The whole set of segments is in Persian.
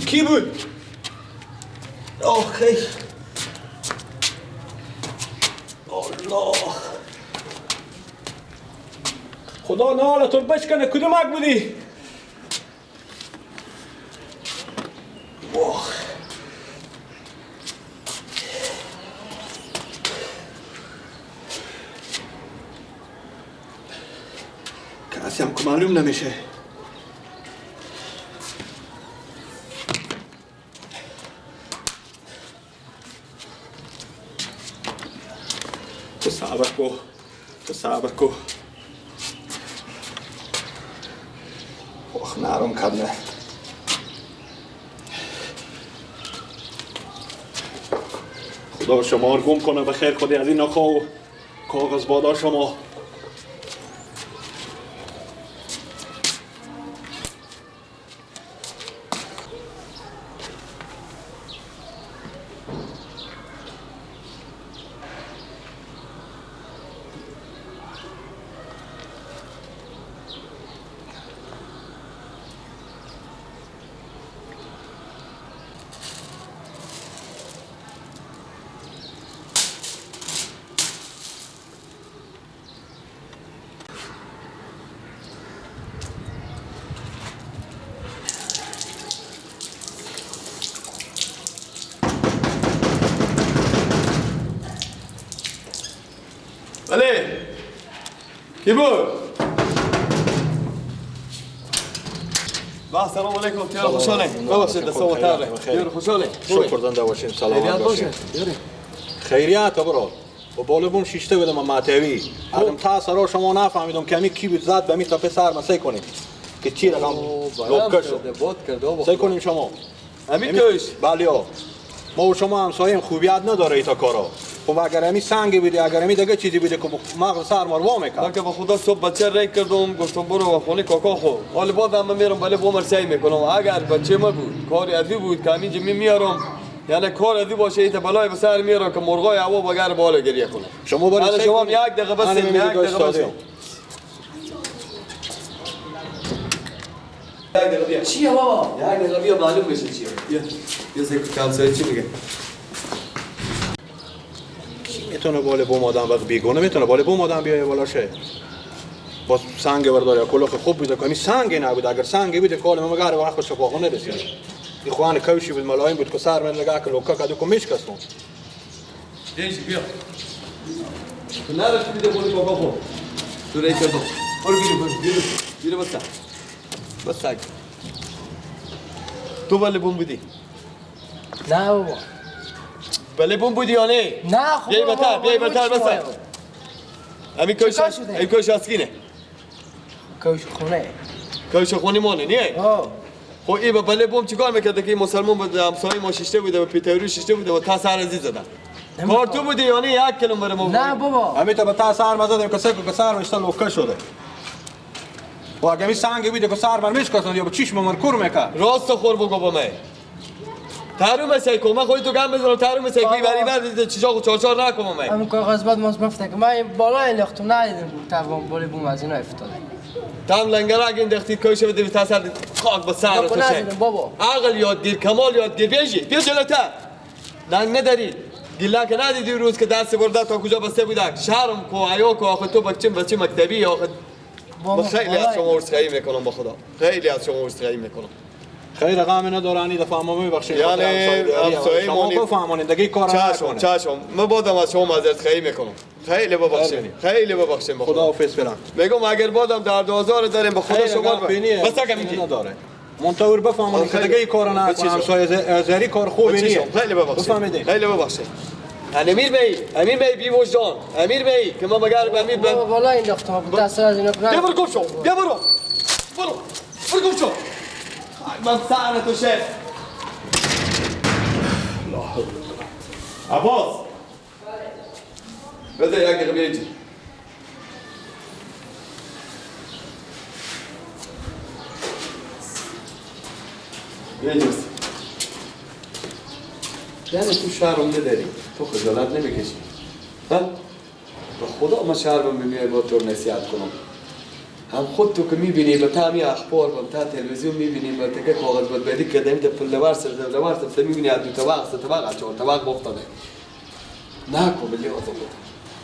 کی بود؟ آخه الله خدا نالتون بشکنه. کدومک بودی؟ واه کسی هم که معلوم نمیشه. تو صبر کو، تو صبر کو. آخ نرم کرده. خدا شما رو گم کنه به خیر خودی از این نخواه و کاغذ بادا شما. بله کی بود؟ با سلام علیکم. تیار خوشحاله. ببخشید دستم تاره. تیار خوشحاله. شکر زنده باشین. سلامت باشین. خیریت برو. و بالا بوم شیشته بودم معتوی. آدم تا سرا شما نفهمیدم که می کی بود زد به می تا پسر ما سعی کنیم که چی رقم لوکه شد. سعی کنیم شما. همین توش. بله ما و شما همسایه‌ایم خوبیت نداره ایتا کارا. خب اگر همی سنگی بوده اگر همی دیگه چیزی بوده که مغز سر ما رو میکرد. من که با خدا صبح بچه ری کردم گفتم برو خونه کاکا خو. حالا بعد هم میرم بله بومر سعی میکنم. اگر بچه ما بود کاری ازی بود که همینجا می میارم، یعنی کار ازی باشه ایت بلای به سر میارم که مرغای هوا بگر بالا گریه کنه. شما برای شما یک دقیقه بس، یک دقیقه بس. یک دقیقه بیا. چیه بابا؟ یک دقیقه بیا معلوم بشه چیه. بیا. بیا سکو کامسای چی میگه؟ میتونه بالا بوم آدم وقت بیگونه میتونه بالا بوم آدم بیای بالا شه. با سنگ برداری کلوخ خوب بوده که سنگ نبود. اگر سنگ بوده کال ما مگر وقت شفاخانه رسید. این خوان کوشی بود ملایم بود که سر من لگا که لوکا کدو کو میشکستم. دیش بیا. تو نرفتی بده بولی بابا خو. تو ری کردم. برو بیرو برو بیرو بیرو بس. بس. تو بالا بوم بودی؟ نه بابا. بله بوم بودی یا نه؟ نه خب بیای بتر بیای بتر بس. همین کوش این کوش اسکینه. کوش خونه. کوش خونه مونه نیه؟ خب ای با بله بوم چیکار میکرد که مسلمان بود همسایه ما ششته بوده و پیتورو ششته بوده و تا سر عزیز زدن. کار تو بودی یا نه؟ یک کلم بر ما. نه بابا. همین تا به تا سر ما زدیم که سکو که سر مشتا لوکه شده. و اگه می سنگ بوده که سر من میشکستند یا به چشم من کور میکرد. راست خور بگو با من. تروم سیکو من خودی تو گم بزنم تروم سیکوی بری بر چیزا خو چهار نکنم من. همون کاغذ بعد ماست مفته که من بالا انداختم ندیدم توان بالا بوم از اینا افتاده. تام لنگرگ انداختی کوشه بده تا سر خاک با سر تو شه. بابا. عقل یاد گیر کمال یاد گیر بیجی بیا جلوتر. ننگ نداری. گلا که ندیدی روز که دست برده تا کجا بسته بودک. شرم کو حیا کو آخه تو بچه مکتبی آخه. با خیلی از شما عذرخواهی میکنم با خدا. خیلی از شما عذرخواهی میکنم. خیر غم ندارانی دفعه ما میبخشید. یعنی همسایه شما بفهمونید دیگه کار نکنه. چشم من بادم از شما معذرت خواهی میکنم. خیلی ببخشید. خیلی ببخشید با خدا. خداحافظ فعلا. میگم اگر بادم در 2000 داریم به خدا شما بس کم نداره. منتظر بفهمونید که دیگه کار نکنه. همسایه زری کار خوبی نیست. خیلی ببخشید. خیلی ببخشید. امیر بی، امیر بی بی وجدان، امیر بی که ما مگر امیر بی بابا بالا انداختم دست از اینا. بیا برو گم شو. بیا برو. برو. برو گم شو. من سر تو شه. عباس بده یک دقیقه بیا اینجا. بیا اینجا. یعنی تو شرم نداری، تو خجالت نمیکشی. ها؟ به خدا ما شرمم میای با تو نصیحت کنم. هم خود تو که میبینی به تا اخبار و تا تلویزیون میبینی به تکه کاغذ باد بدی که دیم پلوار سر پلوار سر میبینی از دو طبق سه طبق چهار طبق افتاده. نکن بلی آزاد.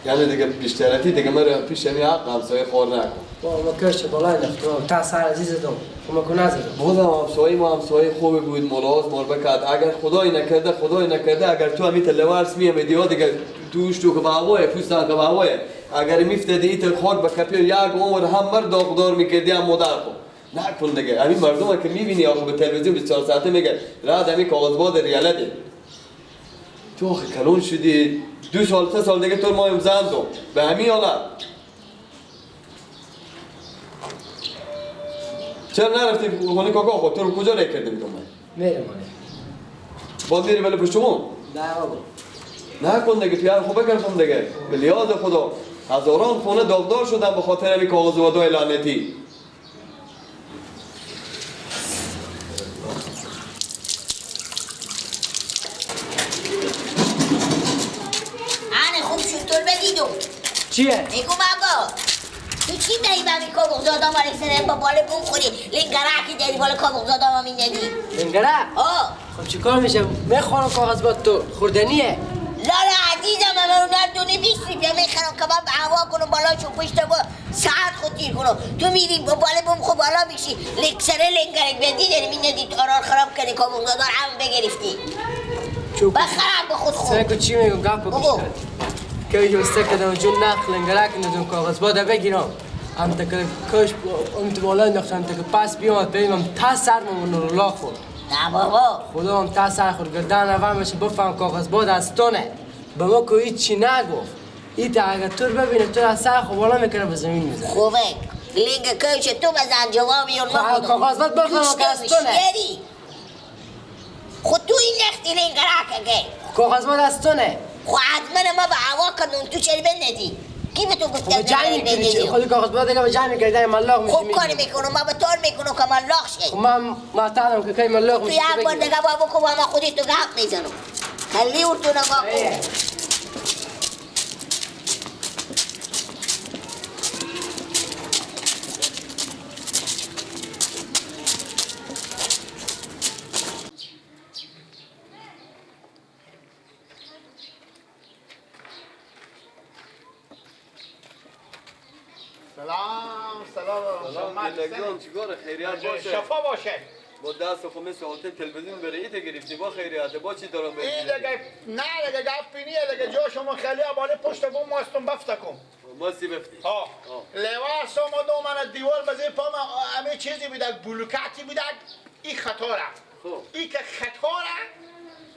یعنی دیگه بیشترتی دیگه مرا پیش می حق همسایه خور نکن. با ما کرش بالای نختم تا سر عزیز دم ما کو نزدم. بازم همسایه ما همسایه خوبی بود ملاحظ مار بکرد. اگر خدای نکرده خدای نکرده اگر تو همین تلوارس میامدی ها دیگه دوش تو که به هوای پوستان که به هوای اگر میفتادی ایت خاک به کپی یک عمر هم مرد داغدار میکردی هم مادر خود نکن دیگه. همین مردم که میبینی آخه به تلویزیون 24 ساعته میگه رد همین کاغذ باد ریالته. تو آخه کلون شدی 2 سال 3 سال دیگه تو مایم زندم به همین حالت. چرا نرفتی خونه کاکا خود تو رو کجا رای کرده بودم من؟ میرم باز میری ولی پشتمون؟ نه بابا نکن دیگه تو یار خوب بکردم دیگه به لیاز خدا هزاران خونه داغدار شدن به خاطر همین کاغذ وادای لعنتی. آنه خوب شد تو بدیدم. چیه؟ میگم آقا تو چی میایی با می کابوزادا مال سر با بالا بوم خوری لنگرکی داری بالا کابوزادا ما میندی لنگره؟ آه خب چیکار میشه؟ میخورم کاغذ باد تو خوردنیه. لالا عزیزم من اونا دونه 20 روپیه میخرم که من به هوا کنم بالاشو پشت با ساعت خود تیر کنم. تو میری با بالا بوم خب بالا میشی لکسره لنگرک بدی داری میندی آرار خراب کردی کابوزادا هم بگرفتی بخرم به خود خود. سر چی میگم گپ بگو که یوسته کدام جون نخ لنگرک ندون کاغذ باده بگیرم هم تک کش هم تو بالا انداختم تک پس بیامد ببینم تا سر من نورالله خورد. نه بابا خدا هم تا سر خورد گردن اول میشه بفهم کاغذ باد از تونه به ما که هیچی نگفت. این تا اگر تو ببینه تو از سر خود بالا میکنه به زمین میزنه. خوبه لنگ کش تو بزن جواب یون ما کاغذ باد بفهم که از تونه. خود تو این نختی لنگرک که کاغذ باد از تونه. خب حتما ما به هوا کردم تو چرا بندی؟ کی به تو گفت جمع می‌کنی؟ خود کاغذ باد دیگه جمع می‌کردی ملاق می‌شی. خوب کاری میکنم ما به طور میکنم که ملاق شی. خب من معتادم که کی ملاق میشی. تو یک بار دیگه با بکن ما خودی تو گپ میزنم. خیلی ورتو نگاه کن. سلام چیکار خیریت باشه شفا باشه با دست خو مثل حالت تلویزیون بره ایت گرفتی با خیریت با چی دارم بگم این دیگه نه دیگه گپی نیه دیگه جا شما خیلی بالا پشت بوم ماستم بفتکم ماستی بفتی ها لواس آمد و من دیوار بزی پا من همه چیزی بیدک بلوکاتی بیدک این خطاره خب این که خطاره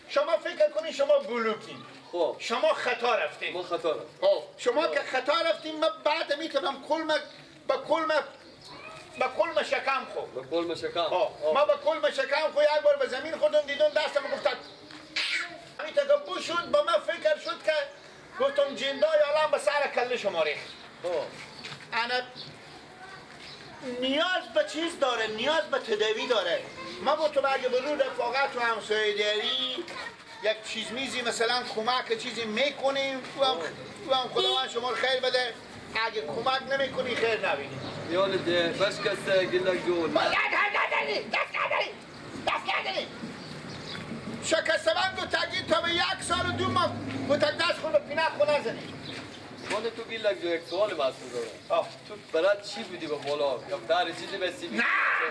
شما فکر کنی شما بلوکی خب شما خطا رفتین ما خطا رفتیم خب شما که خطا رفتین من بعد میتونم کلمه به کلمه به کلم شکم خو به کلم شکم ما به کلم شکم خو یک بار به زمین خودم دیدم دستم گفتم همین تا که بو شد به من فکر شد که گفتم جندای عالم به سر کله شما ریخت. انا نیاز به چیز داره، نیاز به تداوی داره. ما با تو اگه به رو رفاقت و همسایه داری یک چیز میزی مثلا کمک چیزی میکنیم او هم خداوند شما رو خیر بده. اگه کمک نمیکنی خیر نبینی. یالده بس کس گلک جون. دست نداری دست نداری شکسته بند و تگی تا به 1 سال و 2 ماه و تگ دست خود پینه خود نزنی. مال تو گلک جو یک سوال بس دارم. تو برات چی بودی به بالا؟ یا در چیزی بسی بگیری؟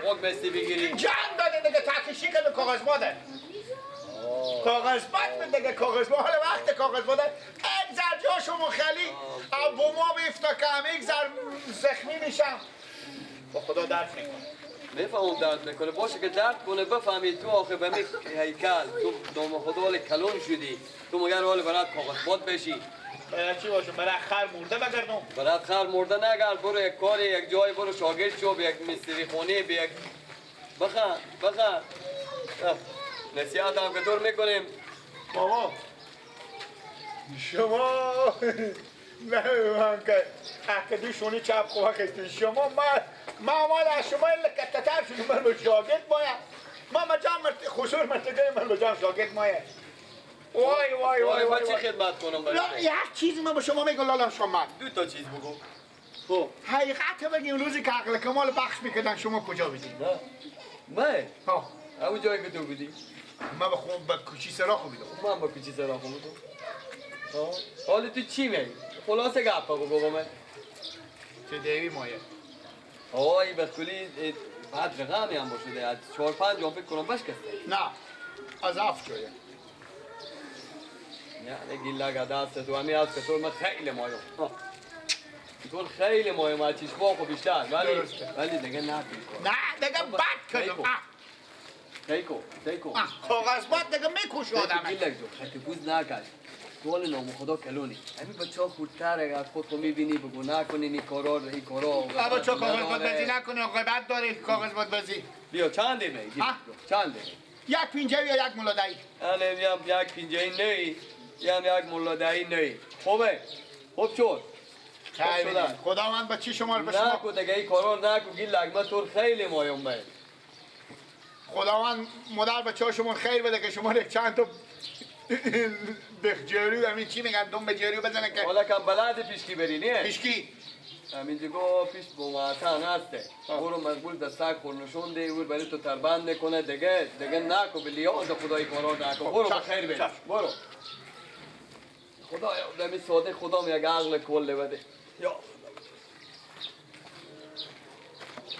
حقوق بسی بگیری؟ جان داده دیگه تاکشی کرد کاغذ ماده. کاغذ باد دیگه کاغذ باد حالا وقت کاغذ باد یک ذره جاشو خالی ابو ما بیفتکم یک ذره زخمی میشم. با خدا درد میکنه. میفهمم درد میکنه باشه که درد کنه بفهمی تو آخه به می هیکل تو دوم خدا حال کلون شدی تو مگر حال برات کاغذ باد بشی؟ برای چی باشم؟ برای خر مرده بگردم؟ برای خر مرده نگرد، برو یک کاری یک جای برو شاگرد شو به یک مستری خونه به یک بخند بخند نصیحت هم که طور میکنیم. بابا شما نه من که اکدی شونی چپ خواه کشتی شما ما مال از شما لکتتر شدیم من به شاگرد مایه ما مجام خصور مرتگه من به جام شاگرد مایه. وای وای وای وای چی خدمت کنم برای یک چیزی من به شما میگم لالا شما دو تا چیز بگو. خب حقیقت بگیم روزی که عقل کمال بخش میکردن شما کجا بودی؟ نه من ها همون جایی که تو بودی. من به خون به کوچی سراخ بودم. من با کوچی سراخ بودم. ها حالا تو چی میگی؟ خلاصه گپ بگو بابا من. چه دیوی مایه؟ آی به کلی بعد رقمی هم باشه از 4 5 هم فکر کنم بشکسته. نه از 7 جایه. نه گیلا دست تو همی از که تو من خیلی مایه. تو خیلی مایه ما چشما خو بیشتر ولی دیگه نه نه دیگه بد کردم. تیکو تیکو کاغذ باد دیگه میکوش آدمه. گیلک جو خط پوز نکش. تو نام خدا کلونی. همین بچه‌ها خودتر اگر خود رو میبینی بگو نکنی این کارا رو این کارا. بابا کاغذ باد بازی نکنی غیبت داری کاغذ باد بازی. بیا چند میگی؟ چند؟ یک پینجه یا یک مولادایی. الان میام یک پینجه نه یم یک مولادایی نه. خوبه خوب شد. خداوند با چی شما رو به شما نکو دیگه این کارا نکو گیلک من تو خیلی مایم به. خداوند مادر بچه‌ها شما خیر بده که شما یک چند تا بخجری همین چی میگن دم به جری بزنه که حالا کم بلد پیشکی بری نه پیشکی همین دیگه پیش با معتن هسته برو مقبول دستک خورنشون ده اور برای تو تربند نکنه دیگه دیگه نکو به لیاز خدای کارا نکو برو بخیر بری برو خدایا دمی ساده خدا یک عقل کل بده یا